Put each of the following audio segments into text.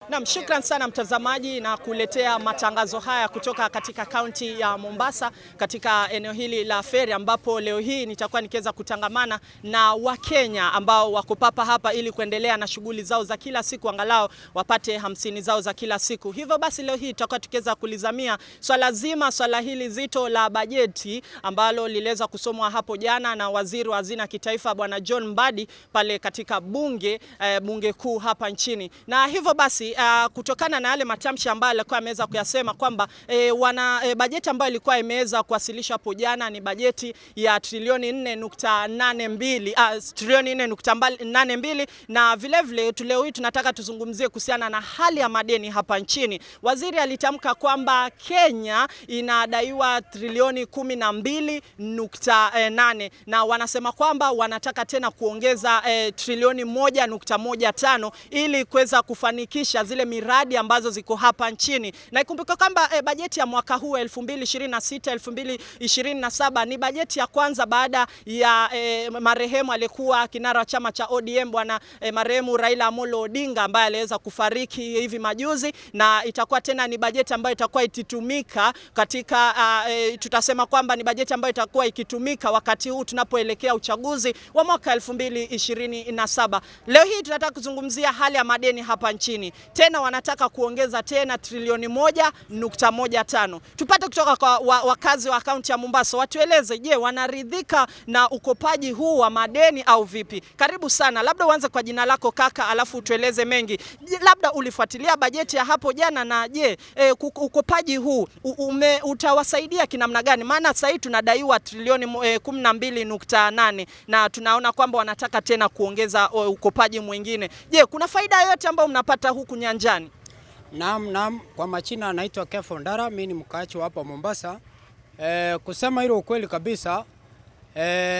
Naam, shukran sana mtazamaji na kuletea matangazo haya kutoka katika kaunti ya Mombasa katika eneo hili la Feri, ambapo leo hii nitakuwa nikiweza kutangamana na Wakenya ambao wako papa hapa ili kuendelea na shughuli zao za kila siku, angalau wapate 50 zao za kila siku. Hivyo basi leo hii tutakuwa tukiweza kulizamia swala zima, swala hili zito la bajeti ambalo liliweza kusomwa hapo jana na waziri wa hazina kitaifa Bwana John Mbadi pale katika bunge kuu hapa nchini. Na hivyo basi kutokana na yale matamshi ambayo alikuwa ameweza kuyasema kwamba bajeti ambayo ilikuwa imeweza kuwasilishwa hapo jana ni bajeti ya trilioni 4.82, trilioni 4.82, na vile vile leo hii tunataka tuzungumzie kuhusiana na hali ya madeni hapa nchini. Waziri alitamka kwamba Kenya inadaiwa trilioni 12.8 na wanasema kwamba wanataka tena kuongeza trilioni 1.15 ili kuweza kufanikisha zile miradi ambazo ziko hapa nchini. Na ikumbuke kwamba bajeti ya mwaka huu 2026 2027 ni bajeti ya kwanza baada ya marehemu aliyekuwa kinara wa chama cha ODM bwana marehemu Raila Amolo Odinga ambaye aliweza kufariki hivi majuzi, na itakuwa tena ni bajeti ambayo itakuwa ikitumika katika tutasema kwamba ni bajeti ambayo itakuwa ikitumika wakati huu tunapoelekea uchaguzi wa mwaka 2027. Leo hii tunataka kuzungumzia hali ya madeni hapa nchini. Tena wanataka kuongeza tena trilioni 1.15. Tupate kutoka kwa wakazi wa kaunti ya Mombasa watueleze, je, wanaridhika na ukopaji huu wa madeni au vipi? Karibu sana, labda uanze kwa jina lako kaka, alafu utueleze mengi. Je, labda ulifuatilia bajeti ya hapo jana na je, ukopaji huu utawasaidia kinamna gani? Maana sasa hivi tunadaiwa trilioni 12.8 na tunaona kwamba wanataka tena kuongeza ukopaji mwingine. Je, kuna faida yoyote ambayo mnapata huku nyanjani? Naam, naam, kwa majina anaitwa Kefo Ndara, mimi ni mkaaji wa hapa Mombasa. Kusema hilo ukweli kabisa,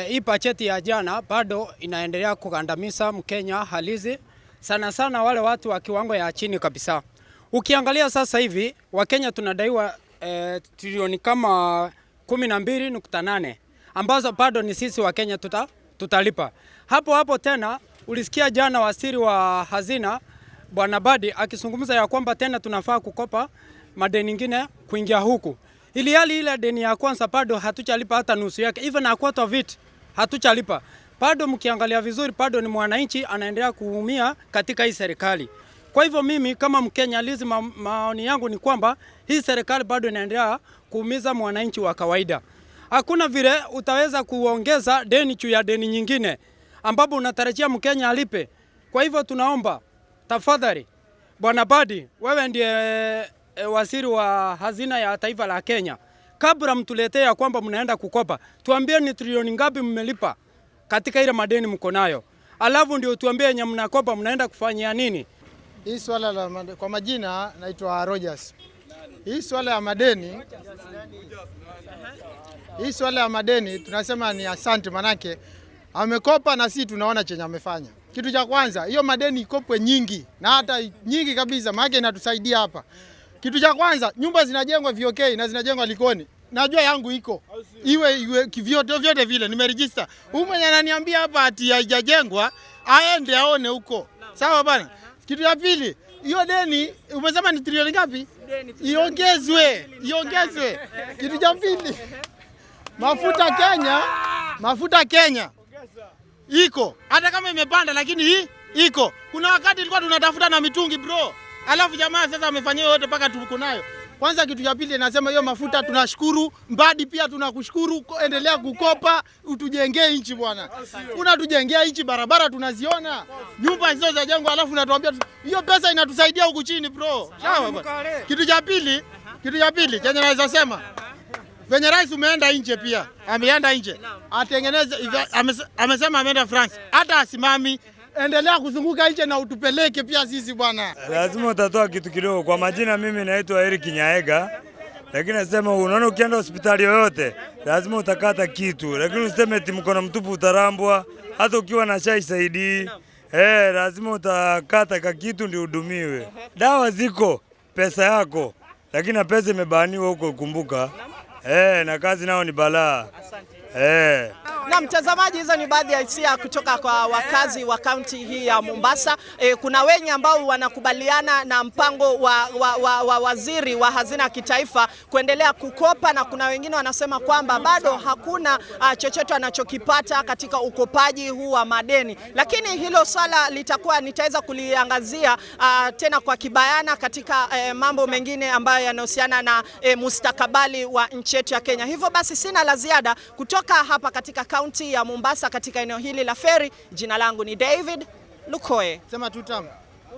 hii bajeti ya jana bado inaendelea kugandamiza Mkenya halisi, sana sana wale watu wa kiwango ya chini kabisa. Ukiangalia sasa hivi Wakenya tunadaiwa trilioni kama 12.8 ambazo bado ni sisi Wakenya tutalipa. Hapo hapo tena ulisikia jana waziri wa hazina Bwana Mbadi akizungumza ya kwamba tena tunafaa kukopa madeni ingine kuingia huku, ili hali ile deni ya kwanza bado hatujalipa hata nusu yake, even a quarter of it hatujalipa bado. Mkiangalia vizuri, bado ni mwananchi anaendelea kuumia katika hii serikali. Kwa hivyo mimi kama Mkenya halisi, maoni yangu ni kwamba hii serikali bado inaendelea kuumiza mwananchi wa kawaida. Hakuna vile utaweza kuongeza deni juu ya deni nyingine ambapo unatarajia Mkenya alipe. Kwa hivyo tunaomba tafadhali, Bwana Mbadi, wewe ndiye waziri wa hazina ya taifa la Kenya, kabla mtuletee ya kwamba mnaenda kukopa, tuambie ni trilioni ngapi mmelipa katika ile madeni mko nayo, alafu ndio tuambie yenye mnakopa mnaenda kufanyia nini. Hii swala la kwa majina naitwa Rogers. Hii swala ya madeni, hii swala ya madeni tunasema ni asante, manake amekopa na sisi tunaona chenye amefanya. Kitu cha kwanza, hiyo madeni ikopwe nyingi na hata nyingi kabisa, maana inatusaidia hapa. Kitu cha kwanza, nyumba zinajengwa VOK na zinajengwa Likoni. Najua yangu iko iwe iwe kivyote vyote vile nimeregister. Huyu mwenye ananiambia hapa ati haijajengwa aende aone huko. Sawa bana. Kitu ya pili, hiyo deni umesema ni trilioni ngapi? Iongezwe, iongezwe. Kitu cha pili, mafuta Kenya iko hata kama imepanda, lakini hii iko. Kuna wakati ilikuwa tunatafuta na mitungi bro, alafu jamaa sasa amefanyia yote mpaka tuko nayo. Kwanza kitu cha pili nasema hiyo mafuta tunashukuru. Mbadi pia tunakushukuru, endelea kukopa utujengee nchi bwana. Unatujengea nchi, barabara tunaziona, nyumba hizo za jengo, alafu unatuambia hiyo pesa inatusaidia huku chini bro. Sawa bwana. Kitu cha pili chenye naweza sema venye rais umeenda nje pia, ameenda nje atengeneze, amesema ameenda France, hata asimami, endelea kuzunguka nje na utupeleke pia sisi bwana. Lazima utatoa kitu kidogo. Kwa majina mimi naitwa Eric Nyaega, lakini nasema unaona, ukienda hospitali yoyote lazima utakata kitu, lakini usiseme eti mkono mtupu utarambwa. Hata ukiwa na chai saidii, lazima utakata ka kitu ndio uhudumiwe. Dawa ziko, pesa yako, lakini na pesa imebaniwa huko, kumbuka. Na kazi nao ni balaa. Na mtazamaji, hizo ni baadhi ya hisia kutoka kwa wakazi wa kaunti hii ya Mombasa. Kuna wenye ambao wanakubaliana na mpango wa waziri wa hazina ya kitaifa kuendelea kukopa, na kuna wengine wanasema kwamba bado hakuna chochote wanachokipata katika ukopaji huu wa madeni, lakini hilo swala litakuwa nitaweza kuliangazia tena kwa kibayana katika mambo mengine ambayo yanahusiana na mustakabali wa nchi yetu ya Kenya. Hivyo basi sina la ziada kutoka hapa katika kaunti ya Mombasa katika eneo hili la Feri. Jina langu ni David Lukoe. Sema tu tamu.